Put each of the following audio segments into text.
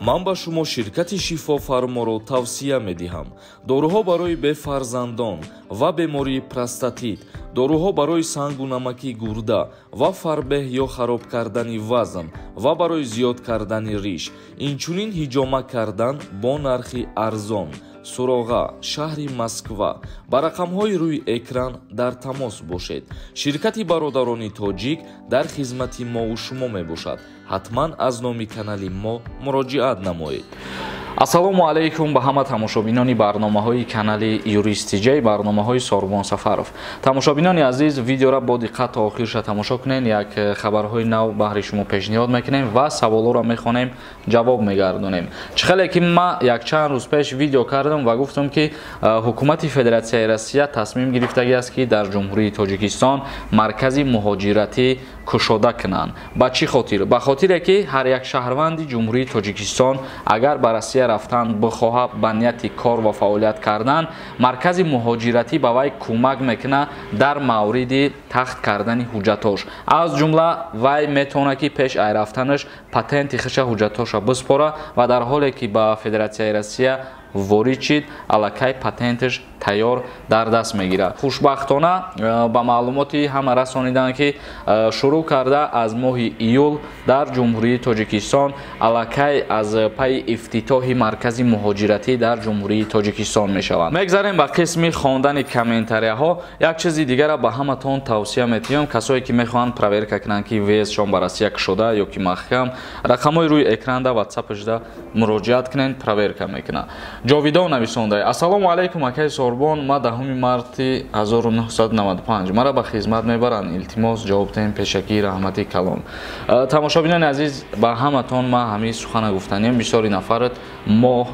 Ман ба шумо ширкати Шифофарморо тавсия медиҳам. Доруҳо барои бефарзандон ва бемории простатит, доруҳо барои сангу намаки гурда ва фарбеҳ ё хароб кардани вазн ва барои зиёд кардани риш, инчунин ҳиҷома кардан бо нархи арзон. Суроға: шаҳри Москва. Ба рақамҳои рӯи экран дар тамос бошед. Ширкати бародарони тоҷик дар хизмати мову шумо мебошад. Ҳатман аз номи канали мо муроҷиат намоед. Ассалому алайкум ба ҳама тамошобинони барномаҳои канали Юрист ТЖ, барномаҳои Сорбон Сафаров. Тамошобинони азиз, видеоро бо диққат то охирша тамошо кунед. Як хабарҳои нав баҳри шумо пешниҳод мекунем ва саволҳоро мехонем, ҷавоб мегардонем. Чӣ хеле ки ман якчанд рӯз пеш видео кардам ва гуфтам, ки ҳукумати Федератсияи Россия тасмим гирифтагӣ аст, ки дар Ҷумҳурии Тоҷикистон маркази муҳоҷиратӣ кушода кунанд. Ба чӣ хотир? Ба хотире ки ҳар як шаҳрванди Ҷумҳурии Тоҷикистон агар ба Россия рафтан бихоҳад ба нияти кор ва фаъолият кардан, маркази муҳоҷиратӣ ба вай кӯмак мекунад дар мавриди тахт кардани ҳуҷҷатҳош. Аз ҷумла вай метавонад, ки пеш ай рафтанаш патенти хиша, ҳуҷҷатҳоша биспора ва дар ҳоле ки ба Федератсияи Россия ворид шид, аллакай патенташ тайёр дар даст мегирад. Хушбахтона, ба маълумоти ҳама расониданд, ки шурӯъ карда аз моҳи июл дар Ҷумҳурии Тоҷикистон аллакай аз пайи ифтитоҳи маркази муҳоҷиратӣ дар Ҷумҳурии Тоҷикистон мешаванд. Мегзарем ба қисми хондани комментарияҳо. Як чизи дигара ба ҳаматон тавсия метиҳам: касое ки мехоҳанд проверка кунанд, ки въездшон ба Россия кушода ё ки маҳкам, рақамҳои рӯи экранда, ватсапашда муроҷиат кунед, проверка мекунанд. Ҷовидон нависонда: «Ассалому алайкум, акаи Сорбон, ма 10 марти 1995, мара ба хизмат мебаранд, илтимос, ҷавоб диҳем, пешакӣ раҳмати калон». Тамошобинони азиз, ба ҳаматон ма ҳамин сухана гуфтаниям: бисёри нафарат моҳ,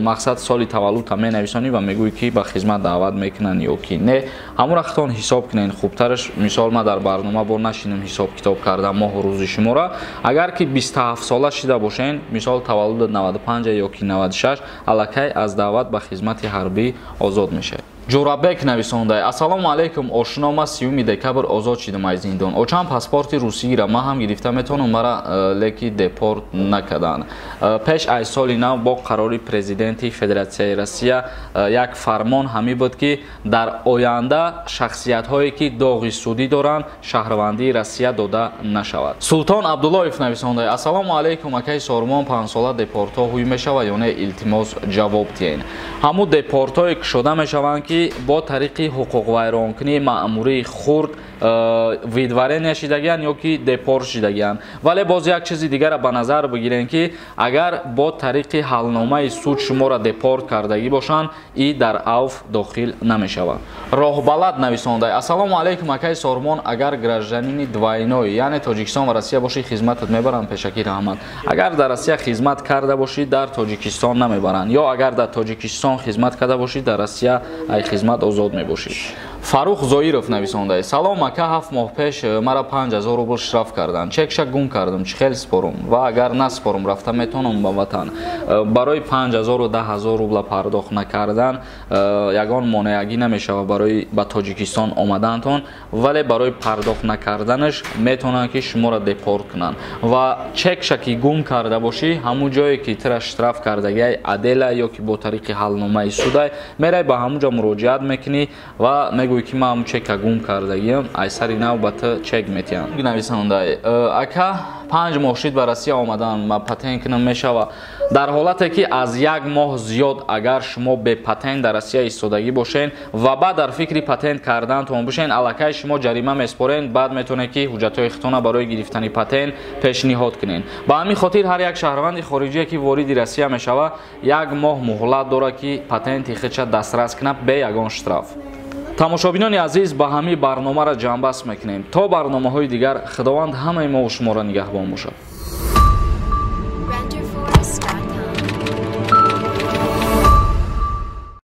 мақсад, соли таваллудта менависонӣ ва мегӯӣ, ки ба хизмат даъват мекунанд ё ки не. Ҳамон вақтон ҳисоб кунед хубтараш. Мисол, ма дар барнома бо нашинам ҳисоб китоб карда моҳу рӯзи шуморо. Агар ки 27 сола шида бошен, мисол, таваллудат 95 ё ки 96, аллакай аз даъват ба хизмати ҳарбӣ озод мешавед. Ҷӯрабек нависонда: «Ассалому алайкум, ошино, ма 30 декабр озод шидам аз зиндон. Очам паспорти русиира, ман ҳам гирифта метавонам? Мара леки депорт накарданд». Пеш аз соли нав бо қарори президенти Федератсияи Россия як фармон ҳамин буд, ки дар оянда шахсиятҳое ки доғи судӣ доранд, шаҳрвандии Россия дода нашавад. Султон Абдуллоев нависонда: «Ассалому алайкум, акаи Сормон, 5сола депортҳо ҳуй мешавад ё не? Илтимос, ҷавоб диҳед». Ҳамун депортҳое кушода мешаванд, ки бо тариқи ҳуқуқвайронкунии маъмурии хурд выдворение шидагиянд ё ки депорт шидагиянд. Вале боз як чизи дигара ба назар бигирем, ки агар бо тариқи ҳалномаи суд шуморо депорт кардагӣ бошанд, и дар авф дохил намешавад. Роҳбалад нависонда: «Ассалому алайкум, акаи Сормон, агар гражданини двойной, яъне Тоҷикистон ва Россия бошӣ, хизматат мебаранд? Пешакӣ раҳмат». Агар дар Россия хизмат карда бошӣ, дар Тоҷикистон намебаранд, ё агар дар Тоҷикистон хизмат карда бошӣ, дар Россия ай хизмат озод мебошӣ. Фарух Зоиров нависонда: «Салом, ака, 7 моҳ пеш мара 5000 рубл штраф карданд, чекша гум кардам, чӣ хел спорум ва агар наспорум, рафта метавонам ба ватан?» Барои 5000-у 10 000 рубла пардохт накардан ягон монеагӣ намешавад барои ба Тоҷикистон омадантон, вале барои пардохт накарданаш метавонанд, ки шуморо депорт кунанд. Ва чекша ки гум карда бошӣ, ҳамун ҷое ки тира штраф кардагиай, отдела ё ки бо тариқи ҳалномаи судай, мерай ба ҳамун ҷо муроҷиат мекунӣ ва мегӯӣ, ки ман ҳамун чека гум кардагиам, ай сари нав ба ту чек метиҳам. Нависондай: «Ака, 5 моҳ шид ба Россия омадан, ма патент кунам мешава?» Дар ҳолате ки аз як моҳ зиёд агар шумо бепатент дар Россия истодагӣ бошед ва баъд дар фикри патент кардантон бошед, аллакай шумо ҷарима меспоред. Баъд метавонед, ки ҳуҷҷатҳои худтона барои гирифтани патент пешниҳод кунед. Ба ҳамин хотир ҳар як шаҳрванди хориҷие, ки вориди Россия мешавад, як моҳ муҳлат дорад, ки патенти худша дастрас кунад бе ягон штраф. Тамошобинони азиз, ба ҳамин барномаро ҷамъбаст мекунем. То барномаҳои дигар Худованд ҳамаи мову шуморо нигаҳбон бошад.